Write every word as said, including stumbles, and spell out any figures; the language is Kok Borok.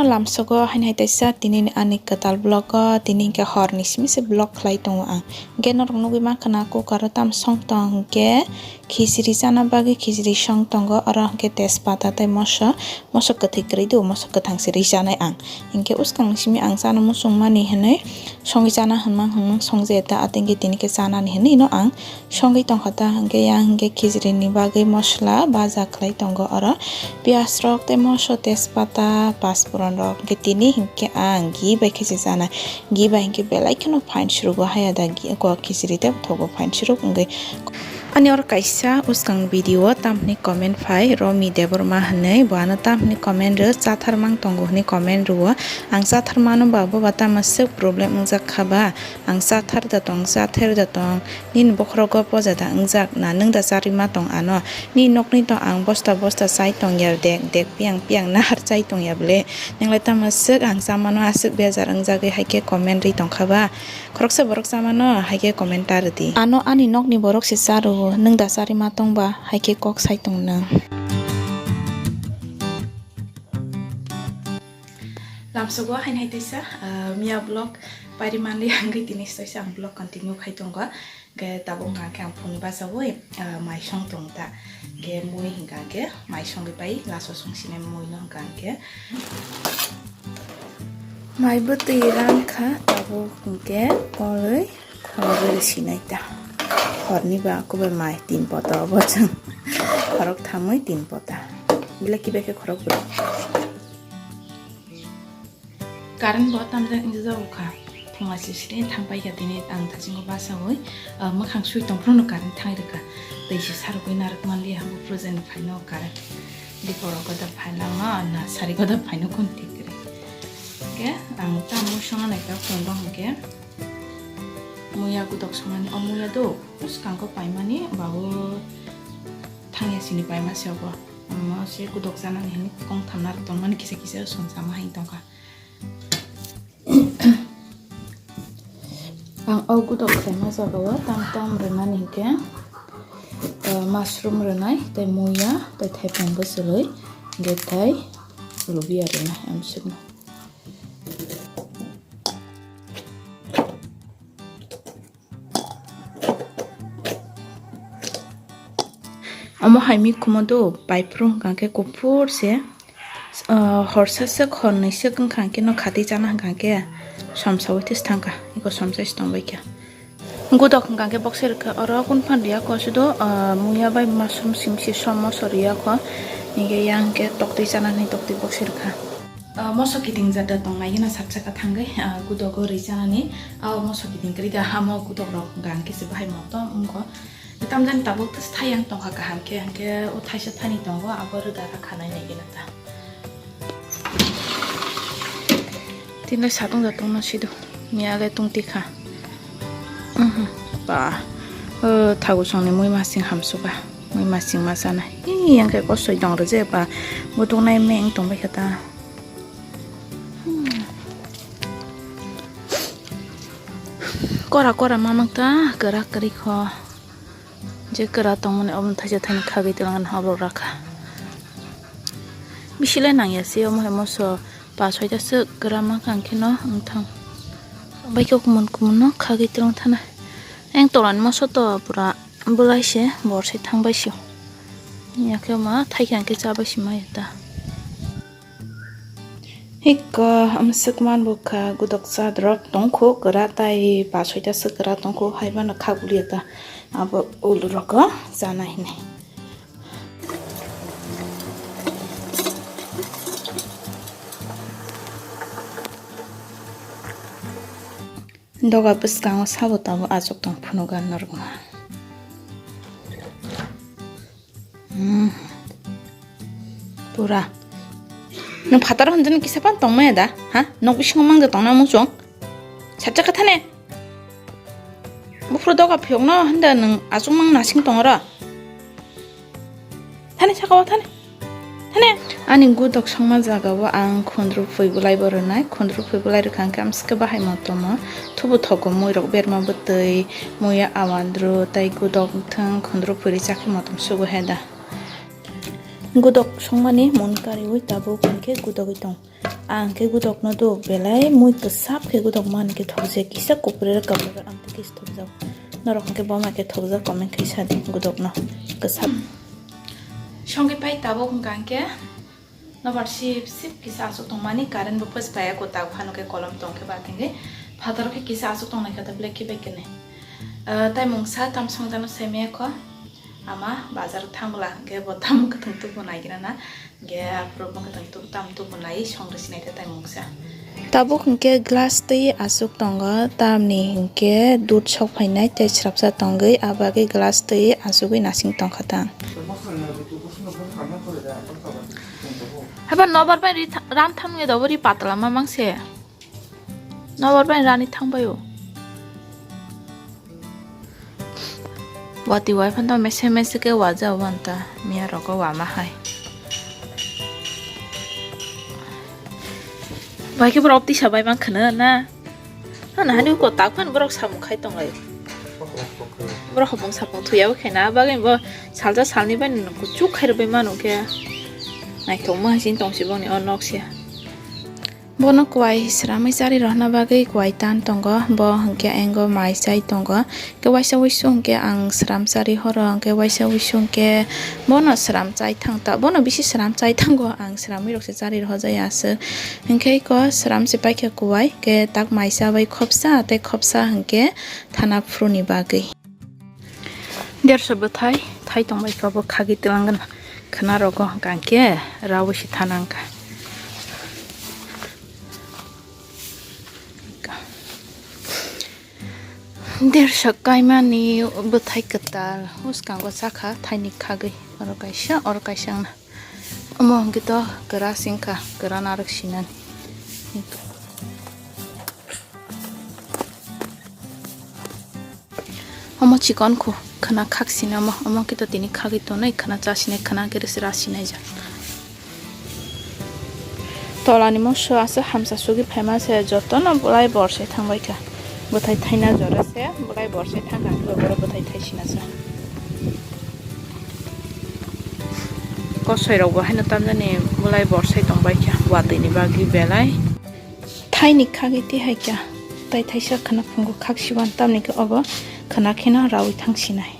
Lamsogo haini hai taisa tini ani kwtal vlog o, tini hinkhe horni simi se vlog khlai tongo ang. Hinkhe norok nugwi mankha na cooker o tam song tong hinkhe khichiri chana bagwi khichiri song tongo, oro hinkhe tejpata tei moso, moso kwthwi kwrwi do, moso kwthang se rwi chanai ang. Hinkhe uskang simi ang chana muchung mani hinwi songwi chana hinmang hinmang songje ta, atengke tini khe chanani hinwi no ang songwi tongkha ta, hinkhe yang hinkhe khichiri ni bagwi mosola baja khlai tongo oro. Piyaj rok tei moso, tejpata, paspuron rok, hinkhe tini hinkhe ang ghee bai khe se chanai. Ghee bai hinkhe belai kheno phan surugo haya da, ghee ko khichiri tei thogo phan suruk wngwi. Ani oro kaisa uskang video o tamni comment phai Romi Debbarma hinwi, bo ano tamni comment rw, chathar mang tongo hinwi comment rwo. Ang chathar mano ba, bo ba tamo swk problem wngjak kha ba? Ang chathar da tong, chather da tong, nini bokhorogo poja da wngjak na, nwng da charwi ma tong ano? Nini nokni to ang bosta bosta chai tong ya, dek dek, piang piang nahar chai tong ya bwle? Nwng lai tamo swk ang chamano aswk bejar wngjagwi hai khe comment rwi tong kha ba? Khoroksa borok chamano hai khe comment ta rwdi. Ano ani nokni borok se cha rwo, nwng da charwi ma tong ba hai khe kok sai tong nwng. Lamsogo haini hai teisa, ah, miya vlog pairi manli hangwi tini stoisa ang vlog continue khai tongo. Hingke tabuk hingka khe ang phunui bachaui, ah, mai song tong ta. Hingke mui hingka khe mai songwi pai, laso song sinai mui no hingka khe. Mai bwtwi rang kha, tabuk hingke koloi khorogwi sinai ta. Horni ba kubui mai tin poto obo chwng khorok thamwi tin pota. Belai kibai khe khorok bwrwi. Current bo tamjak wngjago kha. Phunga sisiri thang paikha tini ang thasingo basaui, ah, mwkhang sui tongphruno current thang rwkha. Tei se sarugwi narwk manliya, buphru jani phaino current. Diporo goda phailangno, na sari goda phaino kon thik kwrwi. Hwnkhe ang tamo songna naikha phone rok hwnkhe. Muya gudok songmani, o muya do bwskango paimani, babu thangya sini paima se obo. Omo se gudok chanani hinwi kong thamna rok tongmani kisa kisa song sama hai tongkha. Ang o gudok khlaima jagao tam tam rwnani hinkhe, eh, mushroom rwnai, tei muya, tei thaipung bwchwlwi, hwnkhe tei lubiya rwnai amsukno. Omo hai mikhumo do, paiphuru hwnkha khe kuphur se, ah, horsa swk, hornwi swk wngkha khe no khatwi chana hwnkha khe somsa ui thangkha, eko somsa se tongbaikha. Gudok hwnkha khe bokse rwkha, oro kun phan rwya kho sudo, ah, muya bai mushroom simsi som moso rwya kho, hwnkhe yang khe toktwi chana hwnwi toktwi bokse rwkha. Ah, moso kiting jata tongnai gana sakchaka thangwi, ah, gudogo rwi chanani, ah, moso kiting kwrwi da hamo gudok rok hwnkha khe se bahai motom wngkho. Tamjani tabuk thayang tongkha kaham khe, hwnkhe o thaisa thani tongo, abo rwda kha khanai nai gana ta. Tini satung da tongno sido, miya le tungti kha. Mhm, ba, o thagu songni mui masing hamsuka, mui masing ma sana. Ih, yang khe kosoi dong rw je ba, bo tongnai meng tongbai kha ta. Hmm. Kora kora mamang ta, kwrak kwrwi kho. Je kwra tongmani obo thaisa thaini khagwi twlang ani oborok rakha. Bisi le nangya se omo hai moso pa soita swk kwra mankha ang kheno wngthang. Baikhe kumun kumun no khagwi twlang thana. Eng tolani moso to pura bwlai se bor se thang bai sio. Yakhe ma thaikhe ang khe cha bai si maya ta. Hikko, amswk man bwkha, gudok chadrok tongkho, kwra tai pa soita swk kwra tongkho, hai phano khak liya ta, abo ulu rok o chana hinwi. Doga bwskango sabo tabuk achuk tong phunukha norokno. Hmm. Pura. Nwng phataro hwnjani kisa phano tongmaya da? Ha? Nok bisingo mangja tongna muchung? Sacha kha thane. Buphuru doga phiyokno hwnda nwng achuk mang nasing tongora. Thani sakao thani. Thani. Ani gudok songma jagao ang khundru phui bulai bo rwnai. Khundru phui bulai rwkha hwnkhe amswkhe bahai motomo. Thubu thogo muirok berma bwtwi, muya awandru tei gudok wngthang khundru phui ri chakhe motom sugo heda. Gudok songmani mun kariwi tabuk hwnkhe gudogwi tong. Ang khe gudokno do belai mui kwsap khe gudokma hwnkhe thokjak kisa kupre kupre ang tei kisa thokjak. Norok hwnkhe boma khe thokjak comment khe sadi gudokno kwsap. Songwi pai tabuk hwnkha hwnkhe nobar sip sip kisa aswk tongmani current bo phas phaiya kwtal phano khe kolom tong khe ba thangwi phataro khe kisa aswk tongnai khe ta black khe bai kene. Ah, tai mungsa tam songjakno saimaya kho. Ama bazar thangla hwnkhe bo tam kwthwng tubu naigrana. Hwnkhe aphuru bo kwthwng tubu tam tubu nai songri sinai ta tai mungsa. Tabuk hwnkhe glass twi aswk tongo, tamni hwnkhe dud sok phainai tei srapsa tongwi, a bagwi glass twi aswkwi nasing tongkha ta. Haiba nobar bai ri tha-, ran thangwi dobo ri patla mamang se. Nobar bai rani thangbaio. Watwi wai phano mese mese khe waja wanta miya rogo wama hai. Bai khe borok tisa bai mang khwna na. Hana hani ko tak phan borok samung khai tong lai. Borok hopong sapong thuya bo khe na bagwi bo salsa salni bai no kuchuk khai rwbai manu khe. Naithok ma hai sin tong si boni o nok sia. Bono kwai sramwi chari rohna bagwi kwai tan tongo, bo hwnkhe engo mai chai tongo. Khe waisa wuisu hwnkhe ang sram chari horo, hwnkhe waisa wuisu hwnkhe bono sram chai thang ta, bono bisi sram chai thango, ang sramwi rokse chari rohojai aswk. Hwnkhe eko sram se paikha kwai, khe tak mai chabai khopsa tei khopsa hwnkhe thana phuruni bagwi. Dersa bwthai thai tongbai kha bo khagwi twlangwna khwna rogo hwnkha hwnkhe rawi se thana wngkha. Dersa kaimani bwthai kwtal bwskango chakha thaini khagwi oro kaisa oro kaisa wngna. Omo hwnkhe to kwra se wngkha, kwra narwk sinani. Omo chikon kho, khwna khak sini omo, omo khe to tini khagwi tonwi khwna cha sini khwna khe rwse ra sinai ja. Tolani moso asa hamsa sugwi phaima se jotono bolai bor se thangbai kha. Bwthai thaina jora se bolai bor se thang kha, borok bwthai thai sina sa. Kosoi rok bo haino tamjani bolai bor se tongbai kha, watwi ni bagwi belai. Thaini khagwi tihai kha, tai thaisa khwna phungo khak siwan, tamni khe obo khwna kheno rawi thang sinai.